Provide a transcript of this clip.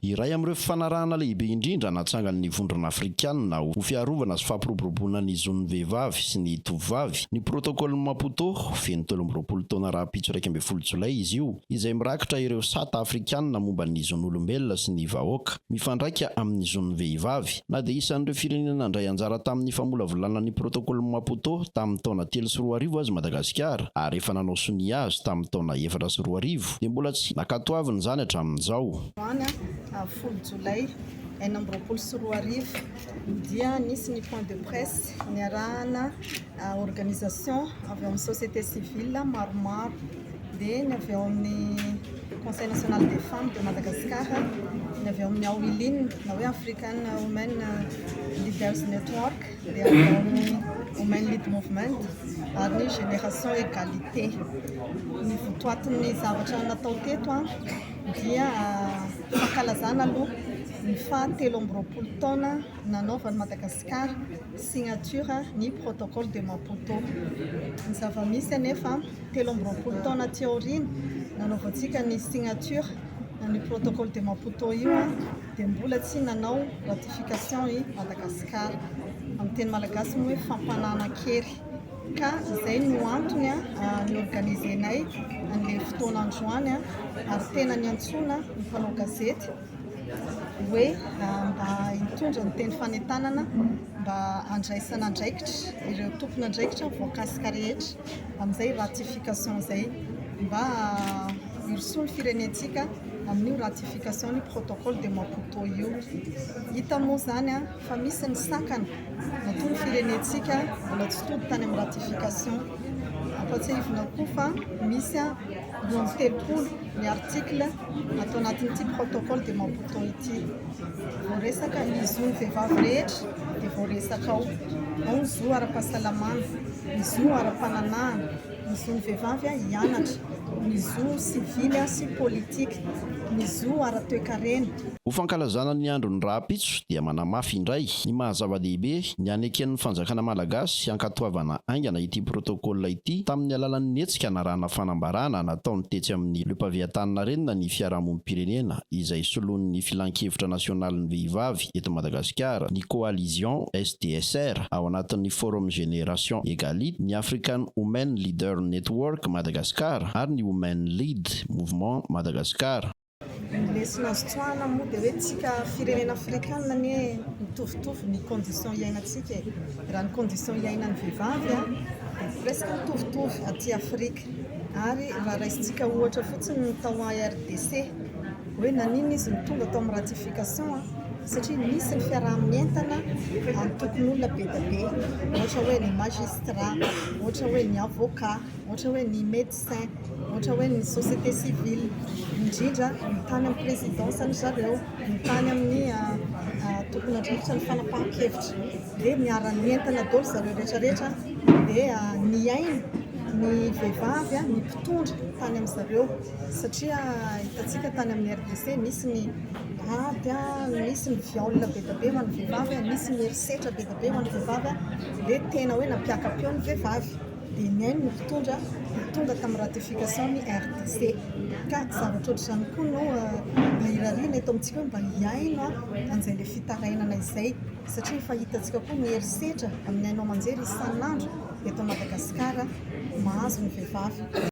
Iray amin'ireo fifanarahana lehibe indrindra natsangan'ny Vondrona Afrikanina ho fiarovana sy fampiroboroboana ny zon'ny vehivavy sy ny tovovavy ny Protocole Maputo, feno 23 taona rahampitso 11 jolay izy io, izay mirakitra ireo sata afrikanina momba ny zon'olombelona sy ny vahoaka, mifandraika amin'ny zon'ny vehivavy. Na dia isan'ireo firenena nandray anjara tamin'ny famolavolana ny Protocole Maputo tamin'ny taona 2003 aza i Madagasikara ary efa nanao sonia azy tamin'ny taona 2004, dia mbola tsy nankatoavina izany hatramin'izao. Androany 10 jolay 2026 dia nisy ny point de presse niarahana organisation avy ao amin'ny société civile maromaro, dia ny avy ao amin'ny Conseil national des femmes de Madagascar, ny avy ao amin'ny AWILIN na hoe African Women Leaders Network, dia avy ao amin'ny Women Lead Movement ary ny Génération Égalité. Ny votoatin'ny zavatra natao teto dia fankalazana aloha ny faha 23 taona nanaovan'i Madagasikara signature ny protocole de Maputo. Ny zava-misy anefa, 23 taona aty aoriana nanaovantsika ny signature ny protocole de Maputo io dia mbola tsy nanao ratification i Madagasikara. Amin'ny teny malagasy moa hoe fampananan-kery. Ka izay no antony ni-organiser-nay an'ilay fotoana androany ary tena niantsoana ny mpanao gazety hoe mba hitondra ny teny fanentanana mba handraisana andraikitra ireo tompon'andraikitra voakasika rehetra amin'izay ratification izay, mba hirosoa ny firenentsika amin'io ratification ny protocole de Maputo io. Hita moa izany fa misy ny sakana natoa ny firenentsika mbola tsy tody tany amin'ny ratification. Ampatsiahivina koa fa misy 32 ny article ato anatin'ity protocole de Maputo ity. Voaresaka ny zon'ny vehivavy rehetra dia voaresaka ao. Ao ny zo ara-pahasalamana, ny zo ara-pananahana, ny zon'ny vehivavy hianatra, ny zo sivily sy politika, ny zo ara-toekarena. Ho fankalazana ny andron'ny rahampitso dia manamafy indray ny maha zava-dehibe ny haneken'ny fanjakana malagasy hankatoavana haingana ity protocole ity tamin'ny alalan'ny hetsika narahana fanambarana nataony tetsy amin'ny Le Pavé Antaninarenina ny fiarahamonim-pirenena izay soloin'ny Filankevitra nasionalin'ny vehivavy eto Madagasikara, ny Coalition SDSR ao anatin'ny Forum Génération Égalité, ny African Women Leader Network Madagascar ary ny Women Lead Mouvement Madagascar. Ny lesona azo tsoahana moa dia hoe tsika firenena afrikanina anie mitovitovy ny condition iainantsika e. Raha ny condition iainan'ny vehivavy dia presque mitovitovy aty Afrika. Ary raha raisintsika ohatra fotsiny ny tao RDC hoe naninona izy no tonga tao amin'ny ratification satria nisy ny fiaraha-mientana antokon'olona be dia be, ohatra hoe ny magistrat, ohatra hoe ny avocat, ohatra hoe ny médecin, ohatra hoe ny société civile, indrindra ny tany amin'ny présidence ny zareo, ny tany amin'ny tompon'andraikitra ny fanapahan-kevitra, dia niara-nientana daholo zareo rehetrarehetra, dia nihaino ny vehivavy, ny mpitondra tany amin'ny zareo, satria hitantsika tany amin'ny RDC misy ny ady, misy ny viol be dia be ho an'ny vehivavy, misy ny herisetra be dia be ho an'ny vehivavy, dia tena hoe nampiaka-peo ny vehivavy. Dia nihaino ny mpitondra dia tonga tamin'ny ratification ny RDC. Ka zavatra ohatr'izany koa no mba irariana eto amintsika hoe mba hihaino an'izay ilay fitarainana izay, satria efa hitantsika koa ny herisetra amin'ny haino aman-jery isan'andro eto Madagasikara mahazo ny vehivavy.